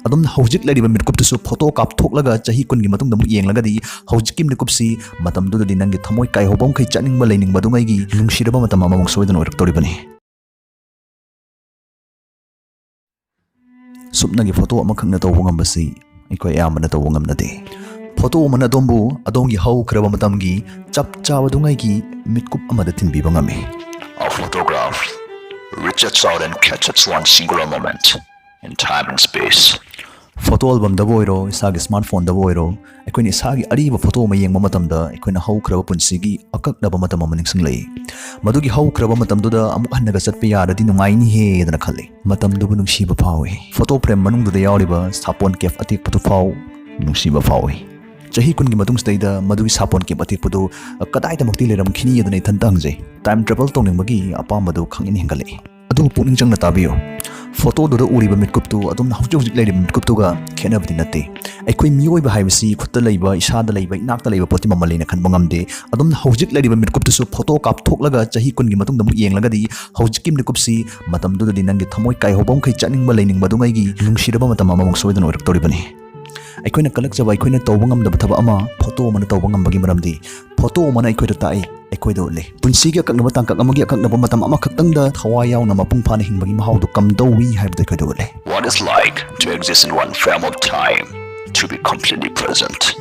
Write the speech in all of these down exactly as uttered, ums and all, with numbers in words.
ꯑꯗꯨꯝ ꯍꯧꯖꯤꯛ ꯂꯩꯔꯤꯕ ꯃꯤꯠꯀꯨꯞꯇꯨꯁꯨ ꯐꯣꯇꯣ ꯀꯥꯞꯊꯣꯛꯂꯒ ꯆꯍꯤ ꯀꯨꯟꯒꯤ ꯃꯇꯨꯡꯗ ꯑꯃꯨꯛ ꯌꯦꯡꯂꯒꯗꯤ, ꯍꯧꯖꯤꯛꯀꯤ ꯃꯤꯠꯀꯨꯞꯁꯤ ꯃꯇꯝꯗꯨꯗꯗꯤ ꯅꯪꯒꯤ ꯊꯃꯣꯏ ꯀꯥꯏꯍꯧꯕ ꯃꯈꯩ ꯆꯠꯅꯤꯡꯕ ꯂꯩꯅꯤꯡꯕ ꯑꯗꯨꯉꯩꯒꯤ ꯅꯨꯡꯁꯤꯔꯕ ꯃꯇꯝ ꯑꯃꯃꯨꯛ ꯁꯣꯏꯗꯅ ꯑꯣꯏꯔꯛꯇꯧꯔꯤꯕꯅꯤ꯫ ꯁꯨꯞꯅꯒꯤ ꯐꯣꯇꯣ ꯑꯃꯈꯛꯅ ꯇꯧꯕ ꯉꯝꯕꯁꯤ ꯑꯩꯈꯣꯏ ꯑꯌꯥꯝꯕꯅ ꯇꯧꯕ ꯉꯝꯅꯗꯦ꯫ ꯐꯣꯇꯣ ꯑꯃꯅ ꯑꯗꯣꯝꯕꯨ ꯑꯗꯣꯝꯒꯤ ꯍꯧꯈ꯭ꯔꯕ ꯃꯇꯝꯒꯤ ꯆꯞ ꯆꯥꯕꯗꯨꯉꯩꯒꯤ ꯃꯤꯠꯀꯨꯞ ꯑꯃꯗ ꯊꯤꯟꯕꯤꯕ ꯉꯝꯃꯤ꯫ A photograph reaches out and catches one singular moment in time and space. Photo ꯑꯦꯜꯕꯝꯗꯕꯨ ꯑꯣꯏꯔꯣ, ꯏꯁꯥꯒꯤ ꯁ꯭ꯃꯥꯔꯠ ꯐꯣꯟꯗꯕꯨ ꯑꯣꯏꯔꯣ, ꯑꯩꯈꯣꯏꯅ ꯏꯁꯥꯒꯤ ꯑꯔꯤꯕ ꯐꯣꯇꯣ ꯑꯃ ꯌꯦꯡꯕ ꯃꯇꯝꯗ ꯑꯩꯈꯣꯏꯅ ꯍꯧꯈ꯭ꯔꯕ ꯄꯨꯟꯁꯤꯒꯤ ꯑꯀꯛꯅꯕ ꯃꯇꯝ ꯑꯃ ꯅꯤꯡꯁꯤꯡꯂꯛꯏ꯫ ꯃꯗꯨꯒꯤ ꯍꯧꯈ꯭ꯔꯕ ꯃꯇꯝꯗꯨꯗ ꯑꯃꯨꯛ ꯍꯟꯅꯒ ꯆꯠꯄ ꯌꯥꯔꯗꯤ ꯅꯨꯡꯉꯥꯏꯅꯤꯍꯦꯗꯅ ꯈꯜꯂꯤ꯫ ꯃꯇꯝꯗꯨꯕꯨ ꯅꯨꯡꯁꯤꯕ ꯐꯥꯎꯏ꯫ ꯐꯣꯇꯣ ꯐ꯭ꯔꯦꯝ ꯃꯅꯨꯡꯗꯨꯗ ꯌꯥꯎꯔꯤꯕ ꯁꯥꯄꯣꯟ ꯀꯦꯞ ꯑꯇꯦꯛꯄꯗꯨ ꯐꯥꯎ ꯅꯨꯡꯁꯤꯕ ꯐꯥꯎꯏ꯫ ꯆꯍꯤ ꯀꯨꯟꯒꯤ ꯃꯇꯨꯡꯁꯤꯗꯩꯗ ꯃꯗꯨꯒꯤ ꯁꯥꯄꯣꯟ ꯀꯦꯞ ꯑꯇꯦꯛꯄꯗꯨ ꯀꯗꯥꯏꯗꯃꯛꯇꯤ ꯂꯩꯔꯝꯈꯤꯅꯤꯗꯅ ꯏꯊꯟꯇ ꯍꯪꯖꯩ꯫ ꯇꯥꯏꯝ ꯇ꯭ꯔꯦꯚꯦꯜ ꯇꯧꯅꯤꯡꯕꯒꯤ ꯑꯄꯥꯝꯕꯗꯨ ꯈꯪꯍꯦꯟ ꯍꯦꯟꯒꯠꯂꯛꯏ꯫ ꯑꯗꯨꯕꯨ ꯄꯨꯛꯅꯤꯡ ꯆꯪꯅ ꯇꯥꯕꯤꯌꯨ꯫ ꯐꯣꯇꯣꯗꯨꯗ ꯎꯔꯤꯕ ꯃꯤꯠꯀꯨꯞꯇꯨ ꯑꯗꯣꯝꯅ ꯍꯧꯖꯤꯛ ꯍꯧꯖꯤꯛ ꯂꯩꯔꯤꯕ ꯃꯤꯠꯀꯨꯞꯇꯨꯒ ꯈꯦꯠꯅꯕꯗꯤ ꯅꯠꯇꯦ꯫ ꯑꯩꯈꯣꯏ ꯃꯤꯑꯣꯏꯕ ꯍꯥꯏꯕꯁꯤ ꯈꯨꯠꯇ ꯂꯩꯕ, ꯏꯁꯥꯗ ꯂꯩꯕ, ꯏꯅꯥꯛꯇ ꯂꯩꯕ ꯄꯣꯠꯇꯤ ꯃꯃꯜ ꯂꯩꯅ ꯈꯟꯕ ꯉꯝꯗꯦ꯫ ꯑꯗꯣꯝꯅ ꯍꯧꯖꯤꯛ ꯂꯩꯔꯤꯕ ꯃꯤꯠꯀꯨꯞꯇꯨꯁꯨ ꯐꯣꯇꯣ ꯀꯥꯞꯊꯣꯛꯂꯒ ꯆꯍꯤ ꯀꯨꯟꯒꯤ ꯃꯇꯨꯡꯗ ꯑꯃꯨꯛ ꯌꯦꯡꯂꯒꯗꯤ, ꯍꯧꯖꯤꯛꯀꯤ ꯃꯤꯠꯀꯨꯞꯁꯤ ꯃꯇꯝꯗꯨꯗꯗꯤ ꯅꯪꯒꯤ ꯊꯃꯣꯏ ꯀꯥꯏꯍꯧꯕ ꯃꯈꯩ ꯆꯠꯅꯤꯡꯕ ꯂꯩꯅꯤꯡꯕ ꯑꯗꯨꯉꯩꯒꯤ ꯅꯨꯡꯁꯤꯔꯕ ꯃꯇꯝ ꯑꯃꯃꯨꯛ ꯁꯣꯏꯗꯅ ꯑꯣꯏꯔꯛꯇꯧꯔꯤꯕꯅꯤ꯫ ꯑꯩꯈꯣꯏꯅ ꯀꯜꯂꯛꯆꯕ, ꯑꯩꯈꯣꯏꯅ ꯇꯧꯕ ꯉꯝꯗꯕ ꯊꯕꯛ ꯑꯃ ꯐꯣꯇꯣ ꯑꯃꯅ ꯇꯧꯕ ꯉꯝꯕꯒꯤ ꯃꯔꯝꯗꯤ, ꯐꯣꯇꯣ ꯑꯃꯅ ꯑꯩꯈꯣꯏꯗ ꯇꯥꯛꯏ, ꯑꯩꯈꯣꯏꯗ ꯎꯠꯂꯤ꯫ ꯄꯨꯟꯁꯤꯒꯤ ꯑꯀꯛꯅꯕ ꯇꯥꯡꯀꯛ ꯑꯃꯒꯤ ꯑꯀꯛꯅꯕ ꯃꯇꯝ ꯑꯃꯈꯛꯇꯪꯗ ꯊꯋꯥꯏ ꯌꯥꯎꯅ ꯃꯄꯨꯡ ꯐꯥꯅ ꯍꯤꯡꯕꯒꯤ ꯃꯍꯥꯎꯗꯨ ꯀꯝꯗꯧꯏ ꯍꯥꯏꯕꯗꯨ ꯑꯩꯈꯣꯏꯗ ꯎꯠꯂꯤ꯫ What is like to exist in one frame of time, to be completely present?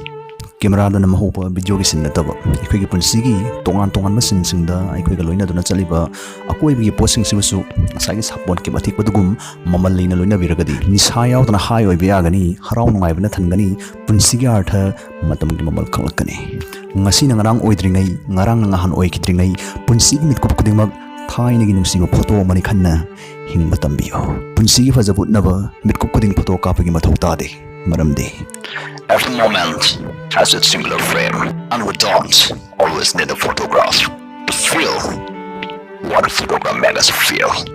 ꯀꯦꯃꯦꯔꯥꯗ ꯅꯝꯍꯧꯕ ꯚꯤꯗꯤꯑꯣꯒꯤ ꯁꯤꯟ ꯅꯠꯇꯕ, ꯑꯩꯈꯣꯏꯒꯤ ꯄꯨꯟꯁꯤꯒꯤ ꯇꯣꯉꯥꯟ ꯇꯣꯉꯥꯟꯕ ꯁꯤꯟꯁꯤꯡꯗ ꯑꯩꯈꯣꯏꯒ ꯂꯣꯏꯅꯗꯨꯅ ꯆꯠꯂꯤꯕ ꯑꯀꯣꯏꯕꯒꯤ ꯄꯣꯠꯁꯤꯡꯁꯤꯕꯨꯁꯨ ꯉꯁꯥꯏꯒꯤ ꯁꯥꯄꯣꯟ ꯀꯦꯞ ꯑꯇꯦꯛꯄꯗꯨꯒꯨꯝ ꯃꯃꯜ ꯂꯩꯅ ꯂꯣꯏꯅꯕꯤꯔꯒꯗꯤ, ꯅꯤꯁꯥ ꯌꯥꯎꯗꯅ ꯍꯥꯏ ꯑꯣꯏꯕ ꯌꯥꯒꯅꯤ, ꯍꯔꯥꯎ ꯅꯨꯡꯉꯥꯏꯕꯅ ꯊꯟꯒꯅꯤ, ꯄꯨꯟꯁꯤꯒꯤ ꯑꯥꯔꯊ ꯃꯇꯝꯒꯤ ꯃꯃꯜ ꯈꯪꯂꯛꯀꯅꯤ꯫ ꯉꯁꯤꯅ ꯉꯔꯥꯡ ꯑꯣꯏꯗ꯭ꯔꯤꯉꯩ, ꯉꯔꯥꯡꯅ ꯉꯍꯥꯟ ꯑꯣꯏꯈꯤꯗ꯭ꯔꯤꯉꯩ, ꯄꯨꯟꯁꯤꯒꯤ ꯃꯤꯠꯀꯨꯞ ꯈꯨꯗꯤꯡꯃꯛ ꯊꯥꯏꯅꯒꯤ ꯅꯨꯡꯁꯤꯕ ꯐꯣꯇꯣ ꯑꯃꯅꯤ ꯈꯟꯅ ꯍꯤꯡꯕ ꯇꯝꯕꯤꯌꯨ꯫ ꯄꯨꯟꯁꯤꯒꯤ ꯐꯖꯕ ꯎꯠꯅꯕ ꯃꯤꯠꯀꯨꯞ ꯈꯨꯗꯤꯡ ꯐꯣꯇꯣ ꯀꯥꯞꯄꯒꯤ ꯃꯊꯧ ꯇꯥꯗꯦ, ꯃꯔꯝꯗꯤ Every moment has its singular frame, and we don't always need a photograph to feel what a photograph makes us feel.